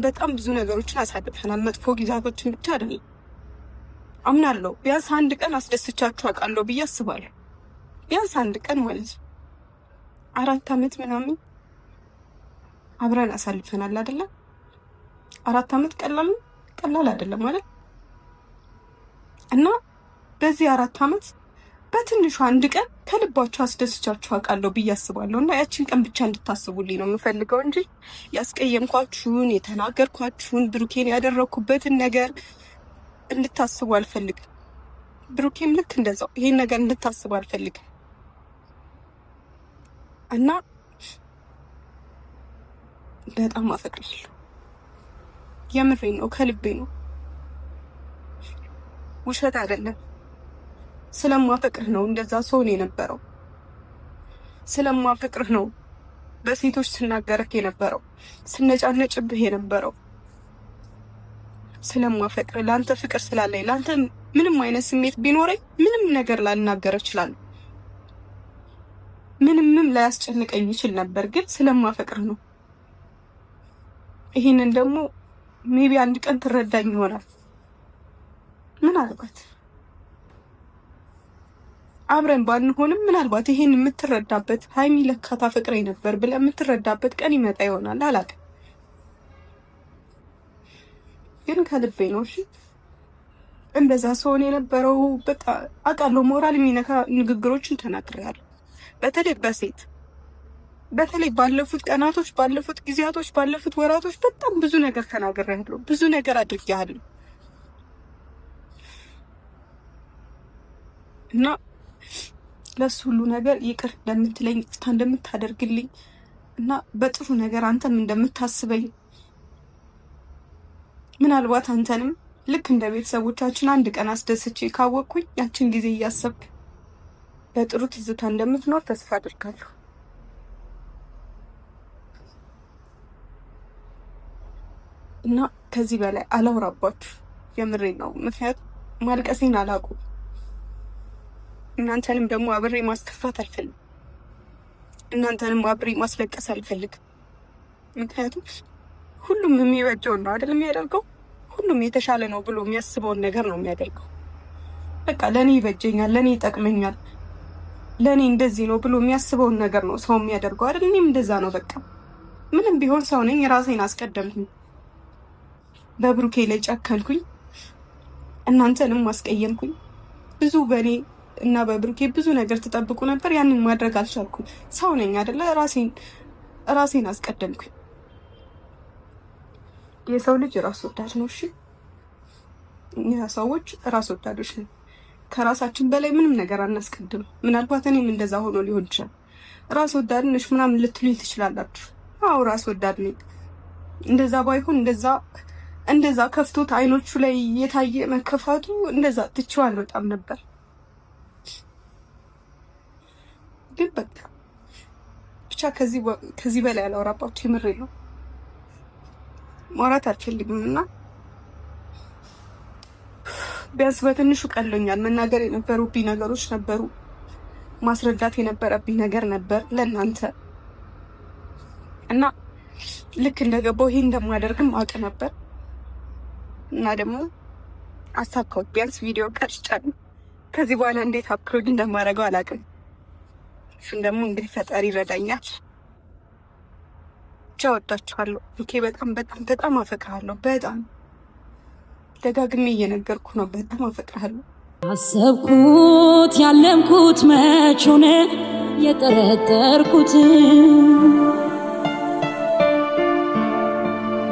በጣም ብዙ ነገሮችን አሳልፈናል። መጥፎ ጊዜያቶችን ብቻ አይደለም አምናለሁ። ቢያንስ አንድ ቀን አስደስቻችሁ አውቃለሁ ብዬ አስባለሁ። ቢያንስ አንድ ቀን ማለት ነው። 4 አመት ምናምን አብረን አሳልፈናል አይደለም? 4 አመት ቀላል ነው? ቀላል አይደለም ማለት። እና በዚህ 4 አመት በትንሹ አንድ ቀን ከልባችሁ አስደስቻችሁ አውቃለሁ ብዬ አስባለሁ። እና ያችን ቀን ብቻ እንድታስቡልኝ ነው የምፈልገው እንጂ ያስቀየምኳችሁን፣ የተናገርኳችሁን፣ ብሩኬን ያደረግኩበትን ነገር እንድታስቡ አልፈልግም። ብሩኬም ልክ እንደዛው ይሄን ነገር እንድታስቡ አልፈልግም። እና በጣም አፈቅርሻለሁ። የምሬን ነው፣ ከልቤ ነው፣ ውሸት አይደለም። ስለማፈቅርህ ነው እንደዛ ሰውን የነበረው። ስለማፈቅርህ ነው በሴቶች ስናገርህ የነበረው፣ ስነጫነጭብህ የነበረው። ስለማፈቅርህ፣ ለአንተ ፍቅር ስላለኝ፣ ለአንተ ምንም አይነት ስሜት ቢኖረኝ ምንም ነገር ላልናገር እችላለሁ። ምንምም ላያስጨንቀኝ ይችል ነበር፣ ግን ስለማፈቅርህ ነው። ይህንን ደግሞ maybe አንድ ቀን ትረዳኝ ይሆናል። ምናልባት አብረን ባንሆንም ምናልባት ይሄን የምትረዳበት፣ ሀይሚ ለካ ታፈቅረኝ ነበር ብለህ የምትረዳበት ቀን ይመጣ ይሆናል። አላውቅም፣ ግን ከልቤ ነው። እሺ፣ እንደዛ ሰውን የነበረው በቃ አውቃለሁ። ሞራል የሚነካ ንግግሮችን ተናግሬያለሁ። በተለይ በሴት፣ በተለይ ባለፉት ቀናቶች፣ ባለፉት ጊዜያቶች፣ ባለፉት ወራቶች በጣም ብዙ ነገር ተናግሬያለሁ። ብዙ ነገር አድርጌያለሁ እና ለሱ ሁሉ ነገር ይቅር እንደምትለኝ፣ ይቅርታ እንደምታደርግልኝ እና በጥሩ ነገር አንተም እንደምታስበኝ፣ ምናልባት አንተንም ልክ እንደ ቤተሰቦቻችን አንድ ቀን አስደስቼ ካወቅኩኝ ያችን ጊዜ እያሰብክ በጥሩ ትዝታ እንደምትኖር ተስፋ አድርጋለሁ። እና ከዚህ በላይ አላውራባችሁ፣ የምሬን ነው። ምክንያቱም ማልቀሴን አላውቅም። እናንተንም ደግሞ አብሬ ማስከፋት አልፈልግም። እናንተንም አብሬ ማስለቀስ አልፈልግም። ምክንያቱም ሁሉም የሚበጀውን ነው አይደል የሚያደርገው። ሁሉም የተሻለ ነው ብሎ የሚያስበውን ነገር ነው የሚያደርገው። በቃ ለእኔ ይበጀኛል፣ ለእኔ ይጠቅመኛል፣ ለእኔ እንደዚህ ነው ብሎ የሚያስበውን ነገር ነው ሰው የሚያደርገው አይደል? እኔም እንደዛ ነው። በቃ ምንም ቢሆን ሰው ነኝ፣ ራሴን አስቀደምኩኝ። በብሩኬ ላይ ጨከንኩኝ፣ እናንተንም አስቀየምኩኝ። ብዙ በእኔ እና በብሩኬ ብዙ ነገር ትጠብቁ ነበር። ያንን ማድረግ አልቻልኩም። ሰው ነኝ አይደለ? ራሴን አስቀደምኩኝ። የሰው ልጅ ራስ ወዳድ ነው። እሺ፣ እኛ ሰዎች ራስ ወዳዶች ነን። ከራሳችን በላይ ምንም ነገር አናስቀድም። ምናልባት እኔም እንደዛ ሆኖ ሊሆን ይችላል። ራስ ወዳድ ነሽ ምናምን ልትሉኝ ትችላላችሁ። አዎ፣ ራስ ወዳድ ነኝ። እንደዛ ባይሆን እንደዛ ከፍቶት አይኖቹ ላይ የታየ መከፋቱ እንደዛ ትቼው አልወጣም ነበር። ግን በቃ ብቻ ከዚህ በላይ አላወራባችሁ። የምሬ ነው፣ ማውራት አልፈልግም እና ቢያንስ በትንሹ ቀሎኛል። መናገር የነበሩብኝ ነገሮች ነበሩ። ማስረዳት የነበረብኝ ነገር ነበር ለእናንተ እና ልክ እንደገባው ይሄ እንደማደርግም አውቅ ነበር እና ደግሞ አሳካሁት። ቢያንስ ቪዲዮ ቀርጫለሁ። ከዚህ በኋላ እንዴት upload እንደማደርገው አላውቅም። እሱን ደግሞ እንግዲህ ፈጣሪ ይረዳኛል። ብቻ ወዳችኋለሁ። Okay፣ በጣም በጣም በጣም አፈቅርሃለሁ። በጣም ደጋግሜ እየነገርኩ ነው። በጣም አፈቅርሃለሁ። አሰብኩት ያለምኩት መች ሆነ የጠረጠርኩት፣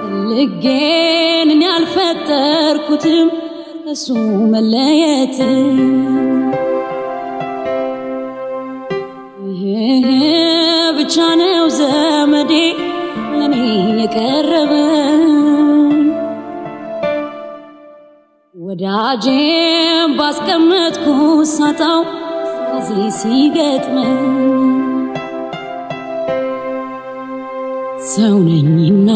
ፈልጌን እኔ ያልፈጠርኩትም እሱ መለየት። ብቻ ነው ዘመዴ ለኔ የቀረበ፣ ወዳጄም ባስቀመጥኩት ሳጣው እዚህ ሲገጥመኝ። ሰው ነኝና